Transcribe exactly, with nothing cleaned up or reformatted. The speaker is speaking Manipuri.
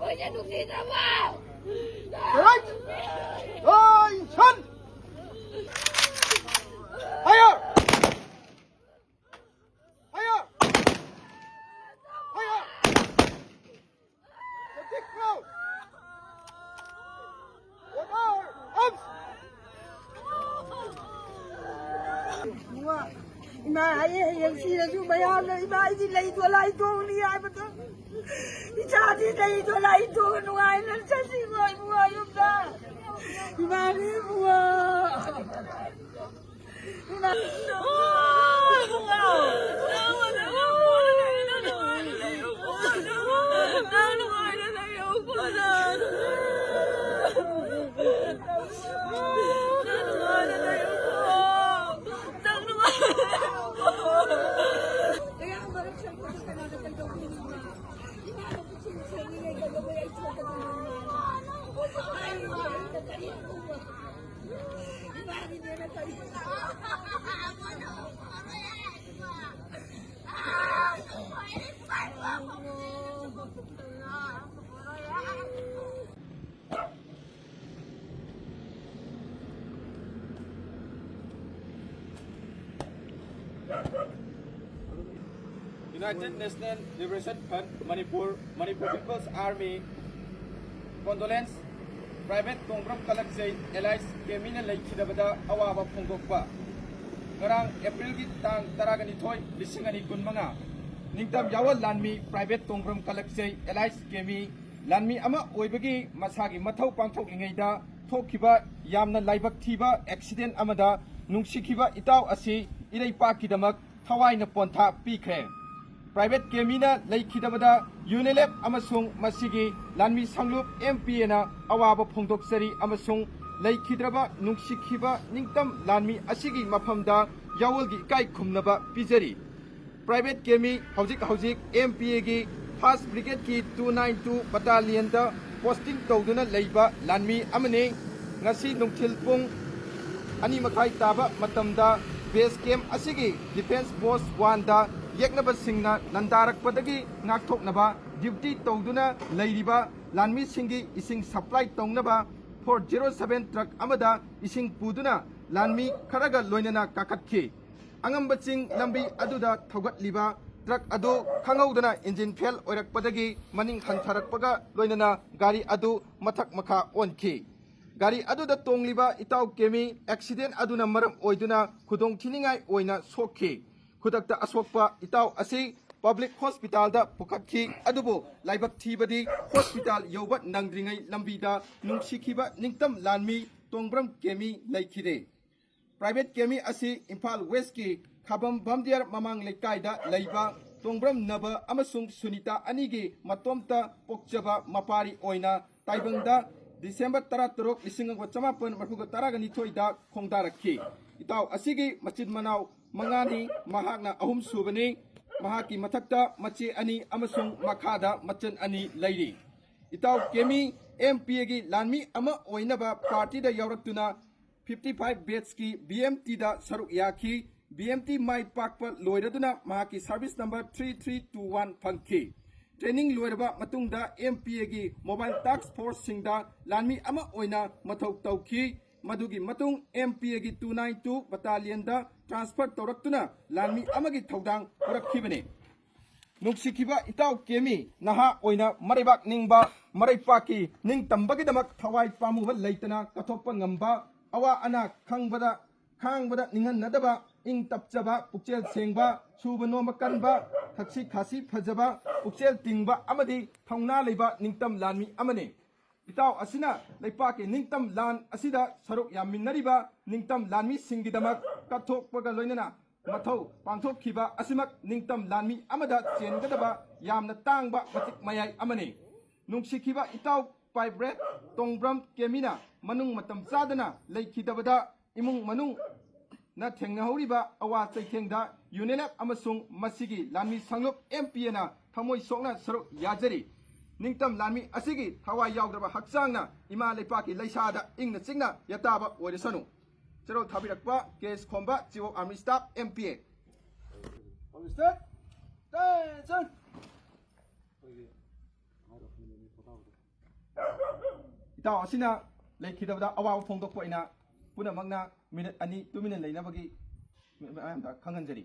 ꯑꯩꯈꯣꯏꯅ ꯅꯨꯡꯁꯤꯗ꯭ꯔꯕꯣ? Right! Attention! Fire! Fire! Fire! The big crowd! What are arms? ꯏꯃꯥ, ꯏꯃꯥ ꯍꯌꯦꯡ, ꯍꯌꯦꯡ ꯁꯤꯔꯁꯨ ꯃꯌꯥꯝꯅ ꯏꯃꯥ ꯑꯩꯗꯤ ꯂꯩ ꯗꯣꯂꯥꯏ ꯇꯣꯡꯅꯤ ꯍꯥꯏꯕꯗꯣ, ꯏꯆꯥꯗꯤ ꯂꯩ ꯗꯣꯂꯥꯏ ꯇꯣꯡꯉ ꯅꯨꯡꯉꯥꯏꯅ ꯆꯠꯁꯤꯀꯣ ꯏꯕꯨꯡꯉꯣ ꯌꯨꯝꯗ꯫ ꯏꯃꯥꯅꯤ ꯏꯕꯨꯡꯉꯣ꯫ ꯏꯃꯥ꯫ United National Liberation Front Manipur, Manipur People's Army, condolence, Private ꯇꯣꯡꯕ꯭ꯔꯝ ꯀꯂꯛꯆꯩ alias ꯀꯦꯃꯤꯅ ꯂꯩꯈꯤꯗꯕꯗ ꯑꯋꯥꯕ ꯐꯣꯡꯗꯣꯛꯄ꯫ ꯉꯔꯥꯡ ꯑꯦꯄ꯭ꯔꯤꯜꯒꯤ ꯇꯥꯡ ꯇꯔꯥꯒ ꯅꯤꯊꯣꯏ, ꯂꯤꯁꯤꯡ ꯑꯅꯤ ꯀꯨꯟꯃꯉꯥ, ꯅꯤꯡꯇꯝ ꯌꯥꯋꯜ ꯂꯥꯟꯃꯤ Private ꯇꯣꯡꯕ꯭ꯔꯝ ꯀꯂꯛꯆꯩ alias ꯀꯦꯃꯤ, ꯂꯥꯟꯃꯤ ꯑꯃ ꯑꯣꯏꯕꯒꯤ ꯃꯁꯥꯒꯤ ꯃꯊꯧ ꯄꯥꯡꯊꯣꯛꯂꯤꯉꯩꯗ ꯊꯣꯛꯈꯤꯕ ꯌꯥꯝꯅ ꯂꯥꯏꯕꯛ ꯊꯤꯕ accident ꯑꯃꯗ ꯅꯨꯡꯁꯤꯈꯤꯕ ꯏꯇꯥꯎ ꯑꯁꯤ ꯏꯔꯩꯄꯥꯛꯀꯤꯗꯃꯛ ꯊꯋꯥꯏꯅ ꯄꯣꯟꯊꯥ ꯄꯤꯈ꯭ꯔꯦ꯫ Private ꯀꯦꯃꯤꯅ ꯂꯩꯈꯤꯗꯕꯗ UNLF ꯑꯃꯁꯨꯡ ꯃꯁꯤꯒꯤ ꯂꯥꯟꯃꯤ ꯁꯪꯂꯨꯞ MPAꯅ ꯑꯋꯥꯕ ꯐꯣꯡꯗꯣꯛꯆꯔꯤ ꯑꯃꯁꯨꯡ ꯂꯩꯈꯤꯗ꯭ꯔꯕ ꯅꯨꯡꯁꯤꯈꯤꯕ ꯅꯤꯡꯇꯝ ꯂꯥꯟꯃꯤ ꯑꯁꯤꯒꯤ ꯃꯐꯝꯗ ꯌꯥꯑꯣꯜꯒꯤ ꯏꯀꯥꯏ ꯈꯨꯝꯅꯕ ꯄꯤꯖꯔꯤ꯫ Private ꯀꯦꯃꯤ ꯍꯧꯖꯤꯛ ꯍꯧꯖꯤꯛ MPAꯒꯤ First Brigadeꯀꯤ two nine two Battalionꯗ posting ꯇꯧꯗꯨꯅ ꯂꯩꯕ ꯂꯥꯟꯃꯤ ꯑꯃꯅꯤ꯫ ꯉꯁꯤ ꯅꯨꯡꯊꯤꯜ ꯄꯨꯡ ꯑꯅꯤ ꯃꯈꯥꯏ ꯇꯥꯕ ꯃꯇꯝꯗ base camp ꯑꯁꯤꯒꯤ Defence Post Oneꯗ ꯌꯦꯛꯅꯕꯁꯤꯡꯅ ꯂꯥꯟꯗꯥꯔꯛꯄꯗꯒꯤ ꯉꯥꯛꯊꯣꯛꯅꯕ duty ꯇꯧꯗꯨꯅ ꯂꯩꯔꯤꯕ ꯂꯥꯟꯃꯤꯁꯤꯡꯒꯤ ꯏꯁꯤꯡ ꯁꯄ꯭ꯂꯥꯏ ꯇꯧꯅꯕ ꯐꯣꯔ ꯖꯦꯔꯣ ꯁꯚꯦꯟ ꯇ꯭ꯔꯛ ꯑꯃꯗ ꯏꯁꯤꯡ ꯄꯨꯗꯨꯅ ꯂꯥꯟꯃꯤ ꯈꯔꯒ ꯂꯣꯏꯅꯅ ꯀꯥꯈꯠꯈꯤ꯫ ꯑꯉꯝꯕ ꯆꯤꯡ ꯂꯝꯕꯤ ꯑꯗꯨꯗ ꯊꯧꯒꯠꯂꯤꯕ ꯇ꯭ꯔꯛ ꯑꯗꯨ ꯈꯪꯍꯧꯗꯅ ꯏꯟꯖꯤꯟ ꯐꯦꯜ ꯑꯣꯏꯔꯛꯄꯗꯒꯤ ꯃꯅꯤꯡ ꯍꯟꯊꯔꯛꯄꯒ ꯂꯣꯏꯅꯅ ꯒꯥꯔꯤ ꯑꯗꯨ ꯃꯊꯛ ꯃꯈꯥ ꯑꯣꯟꯈꯤ꯫ ꯒꯥꯔꯤ ꯑꯗꯨꯗ ꯇꯣꯡꯂꯤꯕ ꯏꯇꯥꯎ ꯀꯦꯃꯤ ꯑꯦꯛꯁꯤꯗꯦꯟ ꯑꯗꯨꯅ ꯃꯔꯝ ꯑꯣꯏꯗꯨꯅ ꯈꯨꯗꯣꯡꯊꯤꯅꯤꯡꯉꯥꯏ ꯑꯣꯏꯅ ꯁꯣꯛꯈꯤ꯫ ꯈꯨꯗꯛꯇ ꯑꯁꯣꯛꯄ ꯏꯇꯥꯎ ꯑꯁꯤ ꯄꯕ꯭ꯂꯤꯛ ꯍꯣꯁꯄꯤꯇꯥꯜꯗ ꯄꯨꯈꯠꯈꯤ, ꯑꯗꯨꯕꯨ ꯂꯥꯏꯕꯛ ꯊꯤꯕꯗꯤ ꯍꯣꯁꯄꯤꯇꯥꯜ ꯌꯧꯕ ꯅꯪꯗ꯭ꯔꯤꯉꯩ ꯂꯝꯕꯤꯗ ꯅꯨꯡꯁꯤꯈꯤꯕ ꯅꯤꯡꯇꯝ ꯂꯥꯟꯃꯤ ꯇꯣꯡꯕ꯭ꯔꯝ ꯀꯦꯃꯤ ꯂꯩꯈꯤꯗꯦ꯫ ꯄ꯭ꯔꯥꯏꯚꯦꯠ ꯀꯦꯃꯤ ꯑꯁꯤ ꯏꯝꯐꯥꯜ ꯋꯦꯁꯀꯤ ꯈꯥꯕꯝ ꯚꯝꯗꯤꯌꯥꯔ ꯃꯃꯥꯡ ꯂꯩꯀꯥꯏꯗ ꯂꯩꯕ ꯇꯣꯡꯕ꯭ꯔꯝ ꯅꯕ ꯑꯃꯁꯨꯡ ꯁꯨꯅꯤꯇꯥ ꯑꯅꯤꯒꯤ ꯃꯇꯣꯝꯇ ꯄꯣꯛꯆꯕ ꯃꯄꯥꯔꯤ ꯑꯣꯏꯅ ꯇꯥꯏꯕꯪꯗ ꯗꯤꯁꯦꯝꯕꯔ ꯇꯔꯥꯇꯔꯨꯛ, ꯂꯤꯁꯤꯡ ꯑꯃꯒ ꯆꯃꯥꯄꯟ ꯃꯔꯤꯐꯨ ꯇꯔꯥꯅꯤꯊꯣꯏꯗ ꯈꯣꯡꯗꯥꯔꯛꯈꯤ꯫ ꯏꯇꯥꯎ ꯑꯁꯤꯒꯤ ꯃꯆꯤꯟ ꯃꯅꯥꯎ ꯃꯉꯥꯅꯤ, ꯃꯍꯥꯛꯅ ꯑꯍꯨꯝꯁꯨꯕꯅꯤ꯫ ꯃꯍꯥꯛꯀꯤ ꯃꯊꯛꯇ ꯃꯆꯦ ꯑꯅꯤ ꯑꯃꯁꯨꯡ ꯃꯈꯥꯗ ꯃꯆꯟ ꯑꯅꯤ ꯂꯩꯔꯤ꯫ ꯏꯇꯥꯎ ꯀꯦꯃꯤ ꯑꯦꯝ ꯄꯤ ꯑꯦꯒꯤ ꯂꯥꯟꯃꯤ ꯑꯃ ꯑꯣꯏꯅꯕ ꯄꯥꯔꯇꯤꯗ ꯌꯥꯎꯔꯛꯇꯨꯅ ꯐꯤꯐꯇꯤ ꯐꯥꯏꯚ ꯕꯦꯠꯁꯀꯤ ꯕꯤ ꯑꯦꯝ ꯇꯤꯗ ꯁꯔꯨꯛ ꯌꯥꯈꯤ꯫ ꯕꯤ ꯑꯦꯝ ꯇꯤ ꯃꯥꯏ ꯄꯥꯛꯄ ꯂꯣꯏꯔꯗꯨꯅ ꯃꯍꯥꯛꯀꯤ service number three three two one ꯐꯪꯈꯤ꯫ ꯇ꯭ꯔꯦꯅꯤꯡ ꯂꯣꯏꯔꯕ ꯃꯇꯨꯡꯗ ꯑꯦꯝ ꯄꯤ ꯑꯦꯒꯤ ꯃꯣꯕꯥꯏꯜ ꯇꯥꯛꯁ ꯐꯣꯔꯁꯁꯤꯡꯗ ꯂꯥꯟꯃꯤ ꯑꯃ ꯑꯣꯏꯅ ꯃꯊꯧ ꯇꯧꯈꯤ꯫ ꯃꯗꯨꯒꯤ ꯃꯇꯨꯡ ꯑꯦꯝ ꯄꯤ ꯑꯦꯒꯤ ꯇꯨ ꯅꯥꯏꯟ ꯇꯨ ꯕꯇꯥꯂꯤꯌꯟꯗ ꯇ꯭ꯔꯥꯟꯁꯐꯔ ꯇꯧꯔꯛꯇꯨꯅ ꯂꯥꯟꯃꯤ ꯑꯃꯒꯤ ꯊꯧꯗꯥꯡ ꯄꯨꯔꯛꯈꯤꯕꯅꯤ꯫ ꯅꯨꯡꯁꯤꯈꯤꯕ ꯏꯇꯥꯎ ꯀꯦꯃꯤ, ꯅꯍꯥ ꯑꯣꯏꯅ ꯃꯔꯩꯕꯥꯛ ꯅꯤꯡꯕ, ꯃꯔꯩꯄꯥꯛꯀꯤ ꯅꯤꯡꯇꯝꯕꯒꯤꯗꯃꯛ ꯊꯋꯥꯏ ꯄꯥꯝꯃꯨꯕ ꯂꯩꯇꯅ ꯀꯠꯊꯣꯛꯄ ꯉꯝꯕ, ꯑꯋꯥ ꯑꯅꯥ ꯈꯪꯕꯗ, ꯈꯥꯡꯕꯗ ꯅꯤꯡꯍꯟꯅꯗꯕ, ꯏꯪ ꯇꯞꯆꯕ, ꯄꯨꯛꯆꯦꯜ ꯁꯦꯡꯕ, ꯁꯨꯕ ꯅꯣꯝꯕ ꯀꯟꯕ, ꯊꯛꯁꯤ ꯈꯥꯁꯤ ꯐꯖꯕ, ꯄꯨꯛꯆꯦꯜ ꯇꯤꯡꯕ ꯑꯃꯗꯤ ꯊꯧꯅꯥ ꯂꯩꯕ ꯅꯤꯡꯇꯝ ꯂꯥꯟꯃꯤ ꯑꯃꯅꯤ꯫ ꯏꯇꯥꯎ ꯑꯁꯤꯅ ꯂꯩꯄꯥꯛꯀꯤ ꯅꯤꯡꯇꯝ ꯂꯥꯟ ꯑꯁꯤꯗ ꯁꯔꯨꯛ ꯌꯥꯃꯤꯟꯅꯔꯤꯕ ꯅꯤꯡꯇꯝ ꯂꯥꯟꯃꯤꯁꯤꯡꯒꯤꯗꯃꯛ ꯀꯠꯊꯣꯛꯄꯒ ꯂꯣꯏꯅꯅ ꯃꯊꯧ ꯄꯥꯡꯊꯣꯛꯈꯤꯕ ꯑꯁꯤꯃꯛ ꯅꯤꯡꯇꯝ ꯂꯥꯟꯃꯤ ꯑꯃꯗ ꯆꯦꯟꯒꯗꯕ ꯌꯥꯝꯅ ꯇꯥꯡꯕ ꯃꯇꯤꯛ ꯃꯌꯥꯏ ꯑꯃꯅꯤ꯫ ꯅꯨꯡꯁꯤꯈꯤꯕ ꯏꯇꯥꯎ ꯄꯥꯏꯕ꯭ꯔꯦꯠ ꯇꯣꯡꯕ꯭ꯔꯝ ꯀꯦꯃꯤꯅ ꯃꯅꯨꯡ ꯃꯇꯝ ꯆꯥꯗꯅ ꯂꯩꯈꯤꯗꯕꯗ ꯏꯃꯨꯡ ꯃꯅꯨꯡꯅ ꯊꯦꯡꯅꯍꯧꯔꯤꯕ ꯑꯋꯥ ꯆꯩꯊꯦꯡꯗ ꯌꯨꯅꯤꯂꯦꯞ ꯑꯃꯁꯨꯡ ꯃꯁꯤꯒꯤ ꯂꯥꯟꯃꯤ ꯁꯪꯂꯨꯞ ꯑꯦꯝ ꯄꯤ ꯑꯦꯅ ꯊꯃꯣꯏ ꯁꯣꯛꯅ ꯁꯔꯨꯛ ꯌꯥꯖꯔꯤ꯫ ꯅꯤꯡꯇꯝ ꯂꯥꯟꯃꯤ ꯑꯁꯤꯒꯤ ꯊꯋꯥꯏ ꯌꯥꯎꯗ꯭ꯔꯕ ꯍꯛꯆꯥꯡꯅ ꯏꯃꯥ ꯂꯩꯄꯥꯛꯀꯤ ꯂꯩꯁꯥꯗ ꯏꯪꯅ ꯆꯤꯛꯅ ꯌꯥꯇꯥꯕ ꯑꯣꯏꯔꯁꯅꯨ꯫ ꯆꯦꯔꯣꯜ ꯊꯥꯕꯤꯔꯛꯄ ꯀꯦ ꯑꯦꯁ ꯈꯣꯝꯕ, Chief of Army Staff, M P A꯫ Army Staff, attention! ꯑꯩꯈꯣꯏꯒꯤ ꯏꯇꯥꯎ ꯑꯁꯤꯅ ꯂꯩꯈꯤꯗꯕꯗ ꯑꯋꯥꯕ ꯐꯣꯡꯗꯣꯛꯄ ꯑꯣꯏꯅ ꯄꯨꯝꯅꯃꯛꯅ ꯃꯤꯅꯤꯠ ꯑꯅꯤ ꯇꯨꯃꯤꯟꯅ ꯂꯩꯅꯕꯒꯤ ꯃꯌꯥꯝꯗ ꯈꯪꯍꯟꯖꯔꯤ꯫